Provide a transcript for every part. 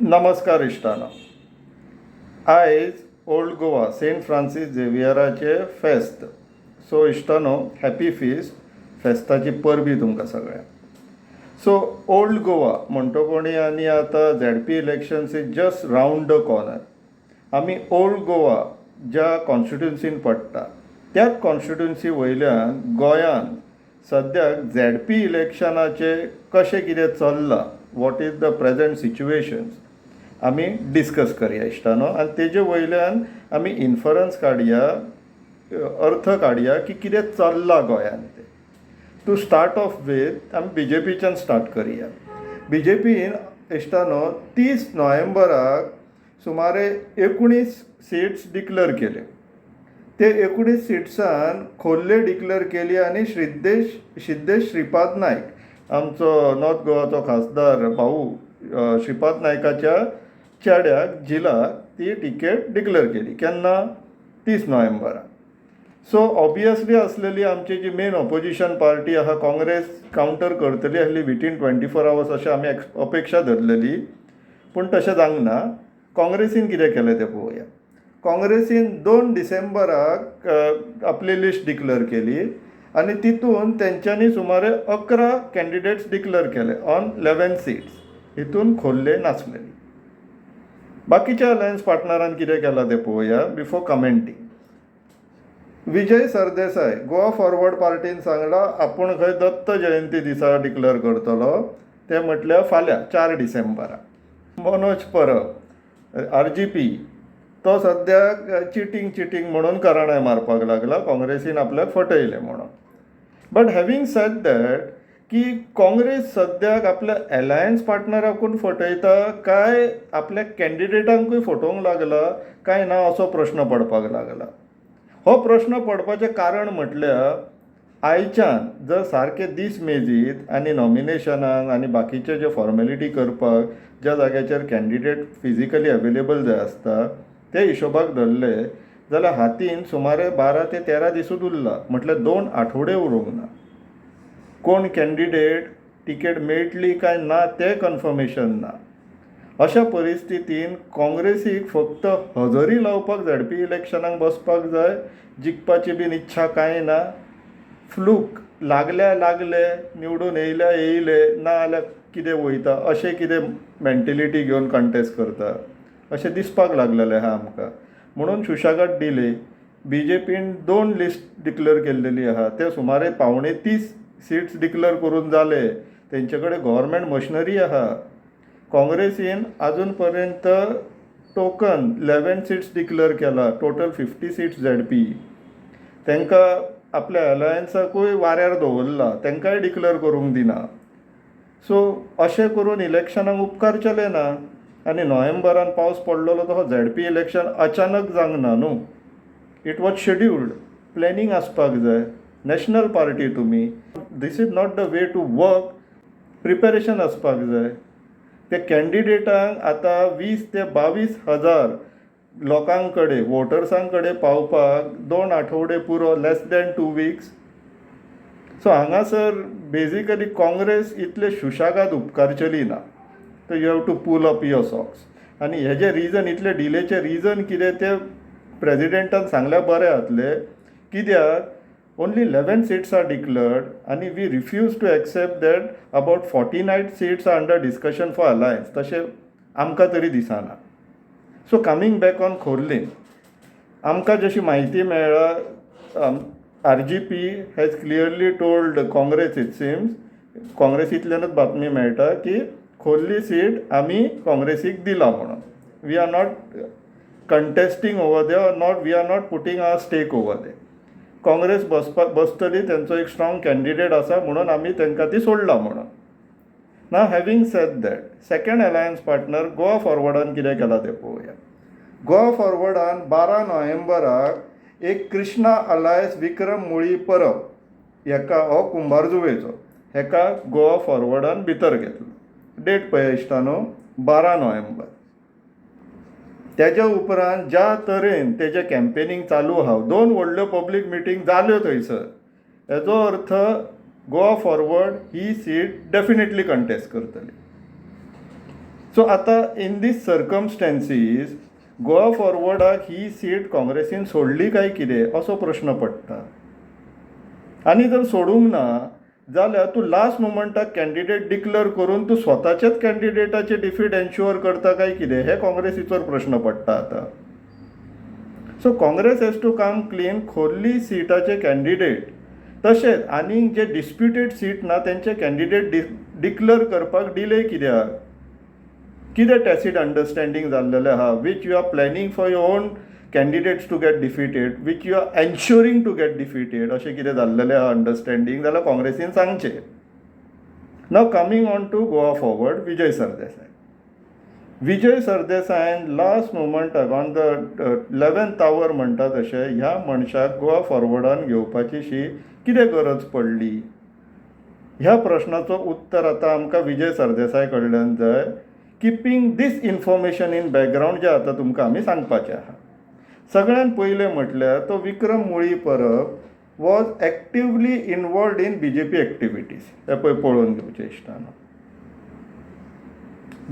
नमस्कार इश्टानो. आयज ओल्ड गोवा सेंट फ्रांसीस झेवियराचें फेस्त. सो इश्टानो, हॅपी फिस्ट. फेस्ताची परबीं तुमकां सगळ्यांक. सो ओल्ड गोवा म्हणटकूच आनी आतां ZP elections is just round the corner. आमी ओल्ड गोवा ज्या कॉन्स्टिट्युन्सीन पडटा, त्याच कॉन्स्टिट्युन्सी वयल्यान गोंयांत सद्याक झेडपी इलेक्शनाचें कशें कितें चल्लां, what is the present situation, आमी डिस्कस करया इश्टानो आनी तेजे वयल्यान आमी इन्फरन्स काडया, अर्थ काडया की कितें चल्लां गोंयांत तें. टू स्टार्ट ऑफ वीथ, आमी बीजेपीच्यान स्टार्ट करया. बीजेपीन इश्टानो, 30 नोव्हेंबराक सुमारे 19 सिट्स डिक्लेर केल्यो. ते 19 सिट्सान खोर्ले डिक्लेर केली आनी श्रिद्देश सिद्देश श्रीपाद नायक, आमचो नॉर्थ गोवाचो खासदार भाऊ श्रीपाद नायकाच्या चेड्याक झिलाक ती टिकेट डिक्लेर केली. केन्ना? 30 नोव्हेंबराक. सो ऑबियसली आसलेली आमची जी मेन ऑपोजिशन पार्टी आहा काँग्रेस, कावंटर करतली आसली विथीन 24 आवर्स, अशें आमी अपेक्षा धरलेली. पूण तशें जावंक ना. काँग्रेसीन कितें केलें तें पळोवया. काँग्रेसीन 2 डिसेंबराक आपली लिस्ट डिक्लेर केली आनी तितून तेंच्यांनी सुमारे 11 कॅन्डिडेट्स डिक्लेर केले ऑन 11 सिट्स. हितून खोर्ले नासलेली. बाकीच्या अलायन्स पार्टनरान कितें केलां तें पळोवया बिफोर कमेंटींग. विजय सरदेसाय, गोवा फॉरवर्ड पार्टीन सांगलां, आपूण खंय दत्त जयंती दिसा डिक्लेर करतलो, तें म्हटल्यार फाल्यां 4 डिसेंबराक. मनोज परब, आरजीपी, तो सद्याक चिटींग चिटींग म्हणून कराणाय मारपाक लागला, काँग्रेसीन आपल्याक फटयलें म्हणून. बट हॅवींग सेड that की काँग्रेस सद्याक आपल्या एलायन्स पार्टनराकून फटयता काय आपल्या कॅन्डिडेटांकूय फटोवंक लागला काय ना, असो प्रश्न पडपाक लागला. हो प्रश्न पडपाचें कारण म्हटल्यार, आयच्यान जर सारके दीस मेजीत आनी नॉमिनेशनाक आनी बाकीचे जे फॉर्मेलिटी करपाक ज्या जाग्याचेर कॅन्डिडेट फिजिकली अवेलेबल जाय आसता, ते हिशोबाक धरले जाल्यार हातीन सुमारे 12 ते 13 दिसूच उरला. म्हटल्यार 2 आठवडे उरूंक ना. कोण कॅन्डिडेट तिकेट मेळटली काय ना तें कन्फर्मेशन ना. अशा परिस्थितीन काँग्रेसीक फक्त हजरी लावपाक झेडपी इलेक्शनाक बसपाक जाय. जिखपाची बीन इच्छा कांय ना. फ्लूक लागल्या लागले, निवडून येयल्या येयले, ना जाल्यार कितें वयता, अशें कितें मेंटेलिटी घेवन कंटेस्ट करता अशें दिसपाक लागलेलें आहा आमकां. म्हणून सुशेगाद डिले. बीजेपीन दोन लिस्ट डिक्लेर केल्लेली आहा. ते सुमारे 2.75 सिट्स डिक्लेर करून जाले. तेंचे कडेन गव्हर्मेंट मशिनरी आहा. काँग्रेसीन आजून पर्यंत टोकन 11 सिट्स डिक्लेर केला, टोटल 50 सिट्स झेडपी. तांकां आपल्या अलायन्साकूय वाऱ्यार दवरला, तांकांय डिक्लेर करूंक दिना. सो अशें करून इलेक्शनाक उपकारचेलें ना. आनी नोव्हेंबरान पावस पडलेलो तो झेडपी इलेक्शन अचानक जावंक ना न्हू. It was scheduled. Planning आसपाक जाय. नॅशनल पार्टी तुमी. This is not the way to work. Preparation आसपाक जाय. ते कॅन्डिडेटांक आतां 20 ते 22 हजार लोकां कडेन, वोटर्सां कडेन पावपाक 2 आठवडे पुरो, लेस दॅन 2 विक्स. सो हांगासर बेजिकली काँग्रेस इतले सुशेगाद उपकारचेली ना. तर you have to pull up your socks. आनी हेजें रिजन, इतले डिलेचें रिजन कितें तें प्रेजिडेंटान सांगल्यार बरें जातलें. कित्याक only 11 seats are declared आनी we refuse to accept that about 49 seats are under discussion for alliance, तशें आमकां तरी दिसना. सो कमींग बॅक ऑन खोर्लीन, आमकां जशी म्हायती मेळ्ळा, RGP has clearly told Congress, it seems, काँग्रेसींतल्यानूच बातमी मेळटा की खोर्ली सीट आमी काँग्रेसीक दिला म्हणून. We are not contesting over there, not we are not putting our stake over there. Congress बसपाक बसतली, तेंचो एक स्ट्रॉंग कॅन्डिडेट आसा म्हणून आमी तांकां ती सोडला म्हणून. Now, having said that, second alliance partner Goa फॉरवर्डान कितें केलां तें पळोवया. गोवा फॉरवर्डान 12 नोव्हेंबराक एक कृष्णा अलायस विक्रम मुळी परब हेका, हो कुंभारजुवेचो, हेका गोवा फॉरवर्डान भितर घेतलो. डेट पळय इश्टानो, 12 नोव्हेंबर. तेज्या उपरांत ज्या तरेन तेजें कॅम्पेनींग चालू आहा, दोन व्हडल्यो पब्लीक मिटींग जाल्यो थंयसर, हेजो अर्थ गोवा फॉरवर्ड ही सीट डेफिनेटली कंटेस्ट करतली. सो आतां इन दीस सर्कमस्टेन्सीस गोवा फॉरवर्डाक ही सीट काँग्रेसीन सोडली काय कितें असो प्रस्न पडटा. आनी जर सोडूंक ना जाल्यार तूं लास्ट मुमंटाक कॅन्डिडेट डिक्लेर करून तूं स्वताच्याच कॅन्डिडेटाचे डिफीट एन्श्युअर करता काय कितें हे काँग्रेसीचो प्रस्न पडटा आतां. So Congress has to come clean. Khorlim सिटाचे candidate तशेंच आनीक जे डिस्प्युटेड सीट ना तेंचे कॅन्डिडेट डिक्लेर करपाक डिले कित्याक? कितें टॅसीट अंडरस्टँडींग जाल्लेलें आहा, which you are planning for your own candidates to get defeated, which you are ensuring to get defeated, अशें कितें जाल्लेलें आहा अंडरस्टँडींग जाल्यार काँग्रेसीन सांगचें. Now coming on to Goa Forward, Vijay Sardesai. Vijay सरदेसायान लास्ट मुमंटाक, ऑन the 11th our म्हणटा तशें, ह्या मनशाक गोवा फॉरवर्डान घेवपाची शी कितें गरज पडली, ह्या प्रश्नाचो उत्तर आतां आमकां विजय सरदेसाय कडल्यान जाय, keeping this information in background जें आतां तुमकां आमी सांगपाचें आहा. सगळ्यान पयलें म्हटल्यार तो विक्रम मुळी परब was actively involved in BJP activities. हें पळय पळोवन घेवचें इश्टानो,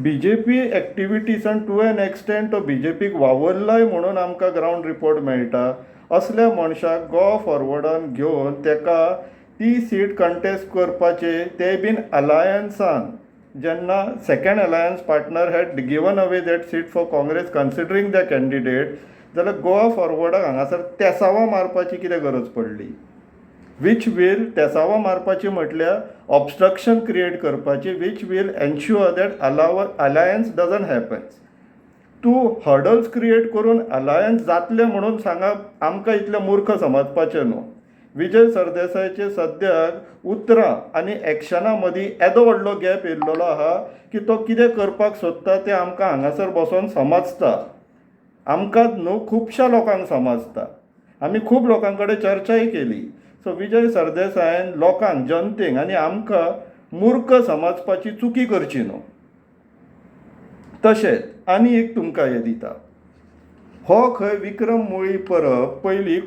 बीजेपी एक्टिविटीसान टू एन एक्सटेंट तो बीजेपीक वावरलाय म्हणून आमकां ग्रावंड रिपोर्ट मेळटा. असल्या मनशाक गोवा फॉरवर्डान घेवन तेका ती सीट कंटेस्ट करपाचे, ते बीन अलायन्सान, जेन्ना second alliance partner had given away that seat for Congress considering the candidate, जाल्यार गोवा फॉरवर्डाक हांगासर तेसावां मारपाची कितें गरज पडली? Which will, तेसावां मारपाची म्हटल्यार ऑबस्ट्रक्शन क्रिएट करपाची, which will ensure that alliance doesn't happens. तूं हर्डल्स क्रिएट करून अलायन्स जातलें म्हणून सांगप, आमकां इतलें मूर्ख समजपाचें न्हू. विजय सरदेसायाचे सद्याक उतरां आनी एक्शना मदीं येदो व्हडलो गॅप येयल्लो आहा की तो कितें करपाक सोदता तें आमकां हांगासर बसोन समजता. आमकांच न्हू, खुबश्या लोकांक समजता. आमी खूब लोकां कडेन चर्चाय केली. सो विजय सरदेसायान लोकांक, जनतेक आनी आमकां मूर्ख समजपाची चुकी करची न्हू. तशेंच आनी एक तुमकां हें दिता, हो खंय विक्रम मुळी परब पयलीं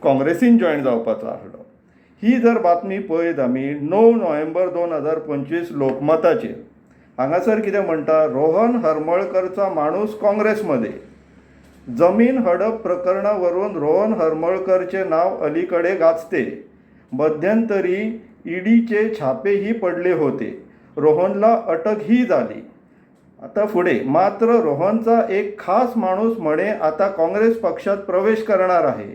काँग्रेसीन जॉयन जावपाचो आसलो. ही जर बातमी पळयत आमी 9 नोव्हेंबर 2025 लोकमताचेर, हांगासर कितें म्हणटा? रोहन हरमळकरचा माणूस काँग्रेसमध्ये. जमीन हडप प्रकरणावरून रोहन हरमळकरचे नाव अलीकडे गाजते. मध्यंतरी ईडीचे छापेही पडले होते. रोहनला अटकही झाली. आता फुडें, मात्र रोहनचा एक खास माणूस म्हणे आता काँग्रेस पक्षात प्रवेश करणार आहे.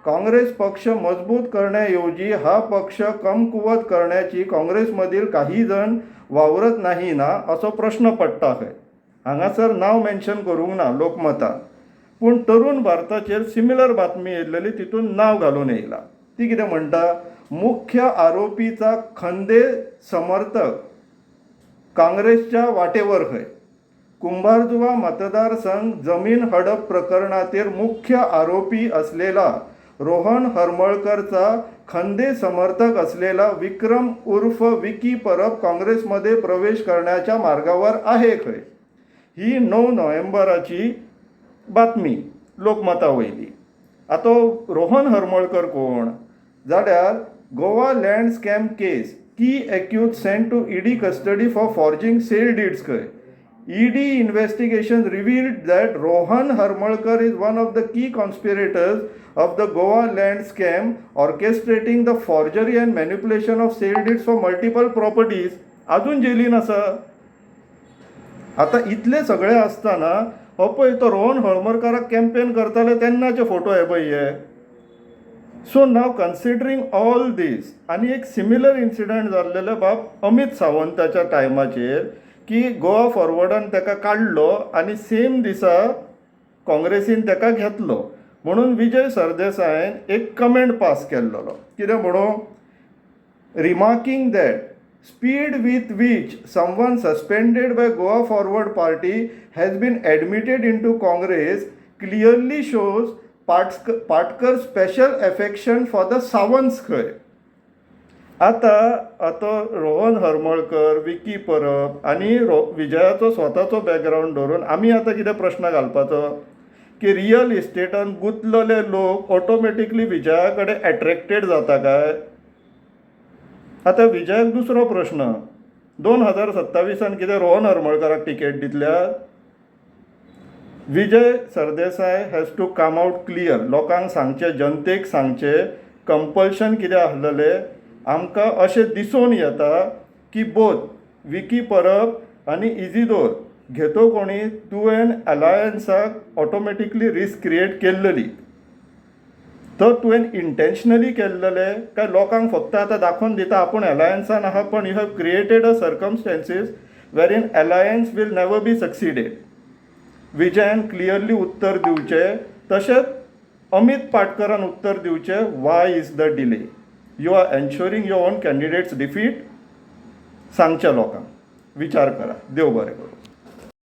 काँग्रेस पक्ष मजबूत करण्याऐवजी हा पक्ष कमकुवत करण्याची काँग्रेसमधील काही जण वावरत नाही ना, असो प्रश्न पडटा खंय. हांगासर नांव मेन्शन करूंक ना लोकमतान, पूण तरुण भारताचेर सिमिलर बातमी येयल्लेली, तितून नांव घालून येयला. ती कितें म्हणटा? मुख्य आरोपीचा खंदे समर्थक काँग्रेसच्या वाटेवर खंय. कुंभारजुवा मतदारसंघ जमीन हडप प्रकरणातील मुख्य आरोपी असलेला रोहन हरमळकरचा खंदे समर्थक असलेला विक्रम उर्फ विकी परब काँग्रेसमध्ये प्रवेश करण्याच्या मार्गावर आहे खंय. ही 9 नोव्हेंबराची बातमी लोकमता वयली. आतां रोहन हरमळकर कोण जाल्यार, Goa land scam case key accused sent to ED custody for forging sale deeds खंय. ED investigation revealed that Rohan Harmalkar is one of the key conspirators of the Goa land scam, orchestrating the forgery and manipulation of sale deeds for multiple properties. अजून जेलीन आसा. आतां इतलें सगळें आसतना हो पळय तो रोहन हरमलकराक कॅम्पेन करताले तेन्नाचे फोटो हे पळय हे. So now considering all this, आनी एक सिमिलर इन्सिडंट जाल्लेलो बाब अमीत सावंताच्या टायमाचेर की गोवा फॉरवर्डान ताका काडलो आनी सेम दिसा काँग्रेसीन ताका घेतलो म्हणून विजय सरदेसायान एक कमेंट पास केल्लो. कितें म्हणून? Remarking that speed with which someone suspended by Goa Forward Party has been admitted into Congress clearly shows Patkar's special affection for the Sawants खंय. आतां आतां रोहन हरमळकर, विकी परब आनी विजयाचो स्वताचो बॅकग्रावंड धरून आमी आतां कितें प्रश्न घालपाचो की रियल इस्टेटान गुंतलेले लोक ऑटोमॅटिकली विजया कडेन एट्रॅक्टेड जाता काय? आतां विजयाक दुसरो प्रश्न, 2027आन कितें रोहन हरमळकाराक टिकेट दितल्यात? Vijay Sardesai has to come out clear. लोकांक सांगचें, जनतेक सांगचें, कंपल्शन कितें आसलेलें. आमकां अशें दिसून येता की बोथ विकी परब आनी इजिदोर घेतो कोणी तुवें अलायन्साक ऑटोमॅटिकली रिस्क क्रिएट केल्लली. तर तुवें इंटेंशनली केल्ललें काय लोकांक फक्त आतां दाखोवन दिता आपूण अलायन्सान आहा, पण you have created a circumstances wherein alliance will never be succeeded. Vijayan clearly उत्तर दिवचें, तशेंच अमीत पाटकरान उत्तर दिवचें. Why is the delay? You are ensuring your own candidate's defeat. सांगचें लोकांक. विचार करा. देव बरें करूं.